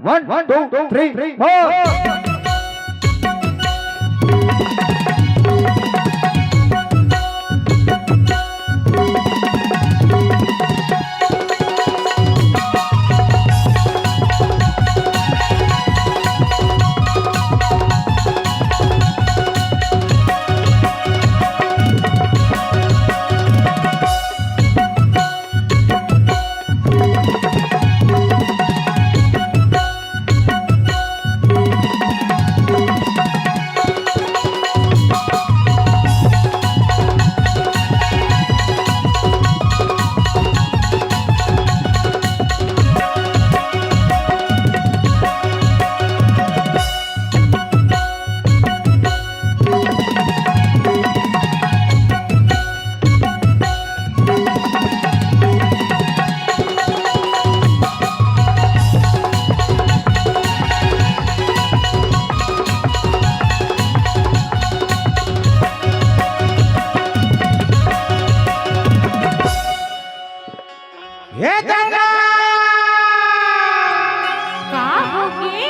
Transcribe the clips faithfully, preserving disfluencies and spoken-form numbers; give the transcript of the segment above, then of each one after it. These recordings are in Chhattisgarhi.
One, two, three, four. हे दादा! का होगे?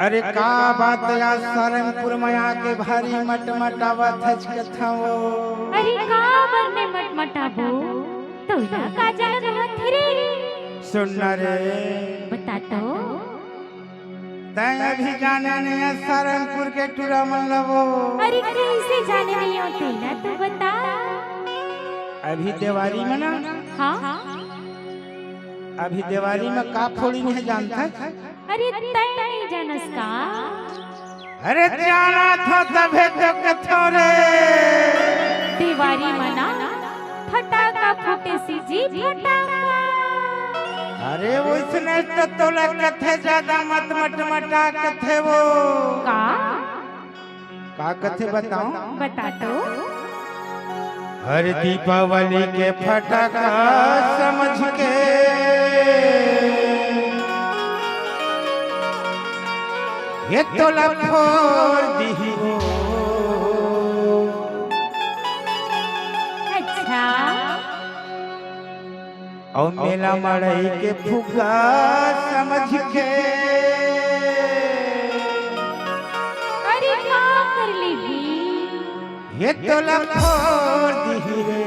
अरे का बात यार, सारंगपुर में आके भारी मटमटावत हच कथव। अरे का बर में मटमटाबो? तोला का जानत होथे रे? सुन ना रे। बता तो। तैं अभी जाने नहीं है सारंगपुर के टूरा मन ला वो। अरे कैसे जाने नहीं हो तेला तो बता। अभी देवारी में ना। हाँ। अभी देवारी में का फोड़ी नहीं जानता। अरे तैं नहीं जानस का? अरे जाना था तभे तो कथो रे। देवारी में ना फटाका फूटे सी जी फटाका। अरे वैसने तो तोला कथे ज्यादा मत मटमटा कथे वो। का? का कथे बताओ? बता तो। हर दीपावली के फटाका समझ के ये तोला फोड़ दिही वो। अच्छा। अउ मेला मड़ई के फुग्गा समझ के अरे का कर लेही? ये तोला फोड़ दिही रे।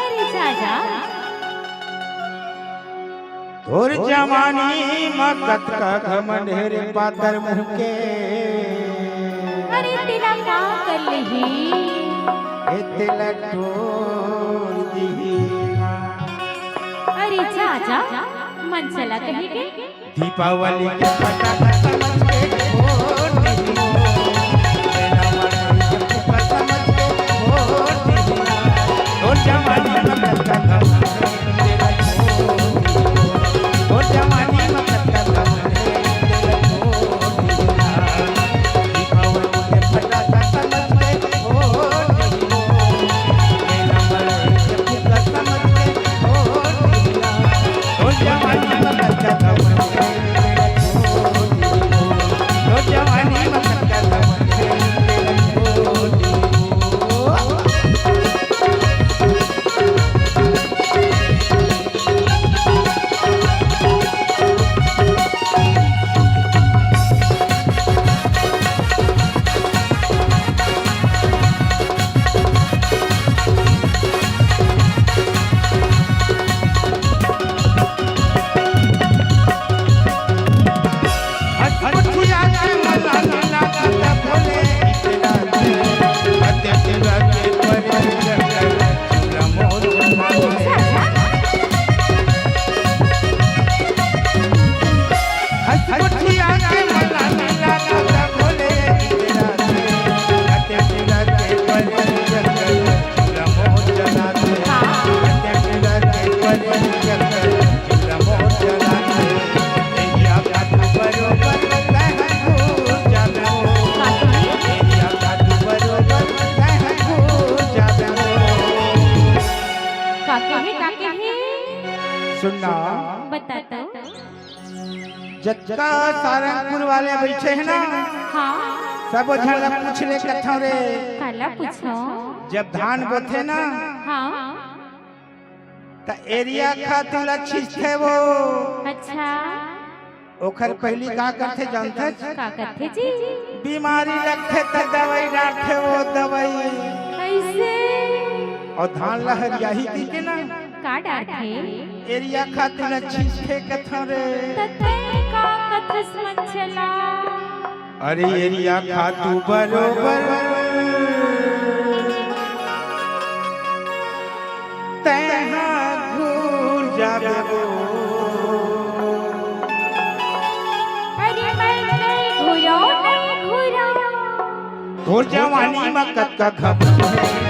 अरे जा जा। तोर जवानी म कतका घमंड हे रे पातर मुंह के। अरे तेला का कर लेही? ए तेला टोर दिही ना। अरे जा जा, मन चला कहे के। दीपावली के फटाका समझ के फोड़ दिही। तेला माटी के फुक्का समझ के फोड़ दिही ना। तोर जवानी म कतका घमंड हे रे। का कहे, का कहे? सुनना। बता तो। जतका सारंगपुर वाले बैठे हे ना, हाँ। सब झन ला पूछ ले कथव रे। काला पूछो? जब धान बोथे ना, हाँ। त एरिया खातू ला छींचथे वो। अच्छा, ओखर पहिली का करथे जानथस? का करथे जी? बीमारी लगथे त दवाई डारथे वो दवाई। ऐसे अउ धान ला हरियाही कहिके ना का डारथे? एरिया खातू ला छींचथे कथंव रे। त तैं का कथस मनचला? अरे एरिया खातू बरोबर तैहा घुर जाबे वो। अरे मैं नहीं घुरव, नहीं घुरव। तोर जवानी म कतका घमंड हे।